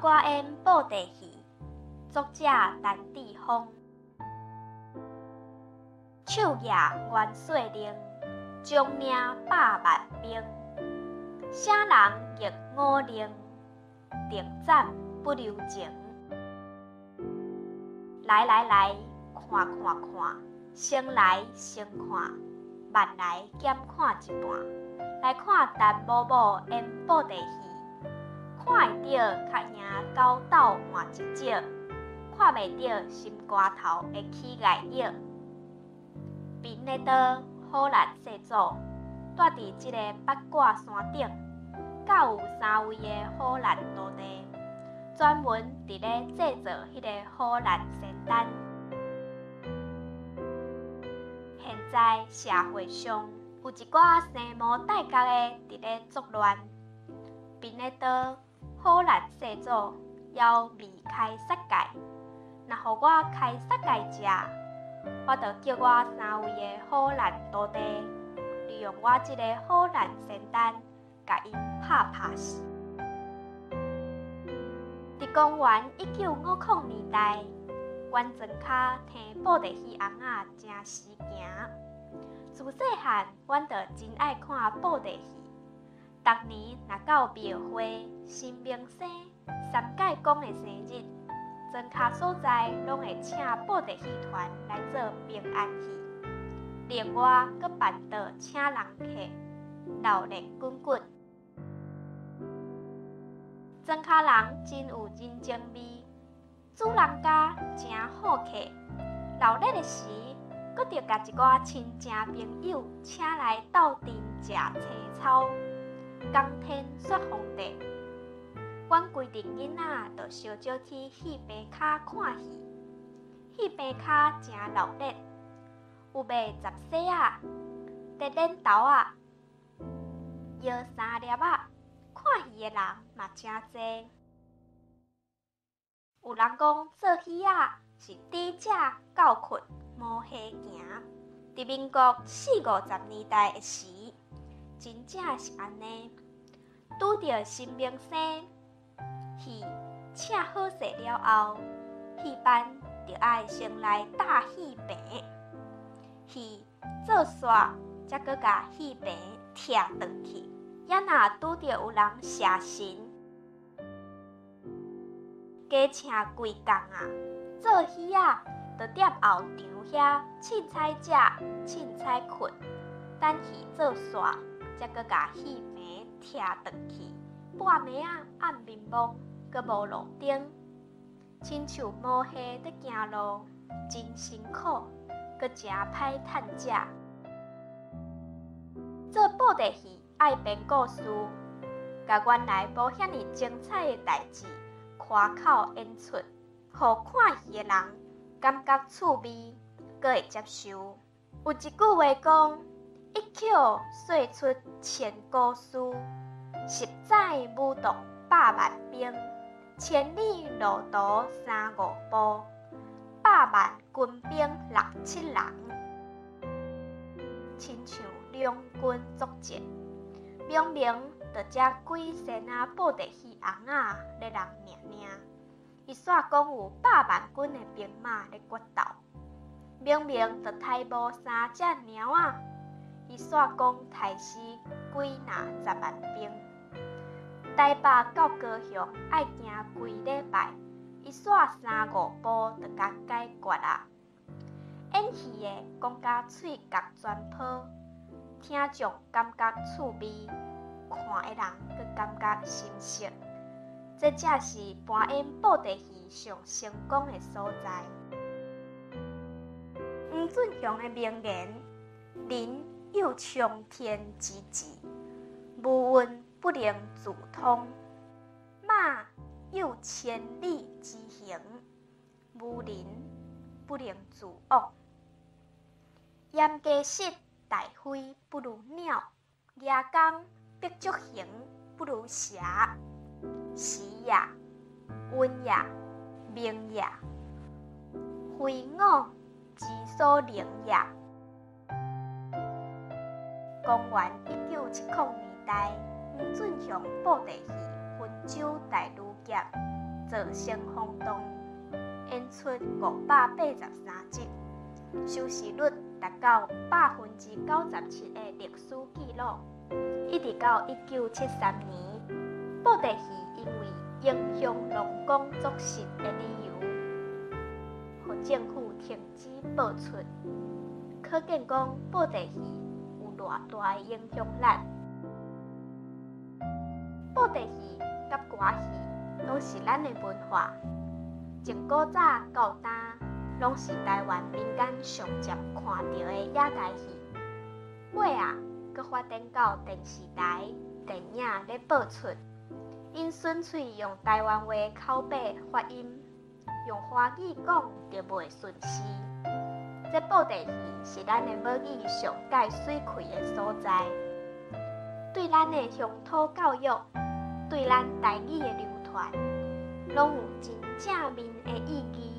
看我演布袋戲，作者陳志峰。手舉元帥令，將領百萬兵。啥人逆我令？定斬不留情。來來來，看看看，先來先看，慢來減看一半。來看陳某某演布袋戲，看會著較贏狗鬥換一隻，看袂著心肝頭會起礙熱。平的刀好難製作，蹛佇這個八卦山頂，敢有三位的虎難徒弟，專門佇咧製造彼個虎難仙丹。現在社會上有一寡生毛帶角的佇咧作亂，貧的多，虎難世祖猶未開殺戒，若予我開殺戒食，我就叫我三位的虎難徒弟，利用我這个虎難仙丹，共𪜶拍拍死。佇公元1950年代，阮庄跤聽布袋戲尪仔誠時行。自細漢，阮就真愛看布袋戲。逐年若到廟會、神明生、三界公的生日，莊跤所在攏會請布袋戲團來做平安戲。另外，閣辦桌請人客，鬧熱滾滾。莊跤人真有人情味，主人家誠好客，鬧熱的時，閣著共一寡親情朋友請來鬥陣食青草，講天說皇帝。阮規陣囡仔就相招去戲棚跤看戲，戲棚跤誠鬧熱，有賣雜細仔、竹輪頭仔、搖三粒仔，看戲的人嘛誠濟。有人講做戲仔是豬食狗睏，無戲行。佇民國四五十年代的時，真正是按呢。拄著神明生，戲請好勢了後，戲班就愛先來搭戲棚，戲做煞，才閣共戲棚拆轉去。也若拄著有人邪神，加請幾工啊，做戲仔就踮後場遐凊彩食、凊彩睏，等戲做煞，才閣共戲棚拆轉去。半暝仔暗暝暝，閣無路燈，親像無戲佇行路，真辛苦，閣誠歹趁食。做布袋戲愛編故事，共原來無遐爾精彩的代誌誇口演出，予看戲的人感覺趣味，閣會接受。有一句話講：一曲說出千古事，十載舞動百萬兵，千里路途三五步，百萬軍兵六七人，親像兩軍作戰，明明就才幾仙仔布袋戲尪仔咧人爾爾，伊煞講有百萬軍的兵馬咧決鬥。明明就刣無三隻貓仔，伊煞講刣死幾若十萬兵。台北到高雄愛行幾禮拜，伊煞三五步就共解決啊！演戲的講甲喙角全泡，聽眾感覺趣味，看的人閣感覺心適。這才是搬演布袋戲上成功的所在。黃俊雄的名言：人有衝天之志，無運不能自通；馬有千里之行，無人不能自往。嚴家實大飛不如鳥，牙公白足行不如蛇。時也，運也，命也，非我之所能也。公元1970年代，黃俊雄布袋戲《雲州大女俠》造成轟動，演出583集，收視率達到97%的歷史紀錄。一直到1973年，布袋戲因為影響農耕作息的理由，予政府停止播出。可見講布袋戲有偌大的影響力。布袋戲佮歌戲攏是咱的文化，從古早到今，攏是台灣民間上常看著的野台戲。尾仔，閣發展到電視台、電影咧播出，𪜶純粹用台灣話口白發音，用華語講就袂順勢。這布袋戲是咱的母語上蓋媠氣的所在，對咱的鄉土教育，對咱台語的流傳，攏有真正面的意義。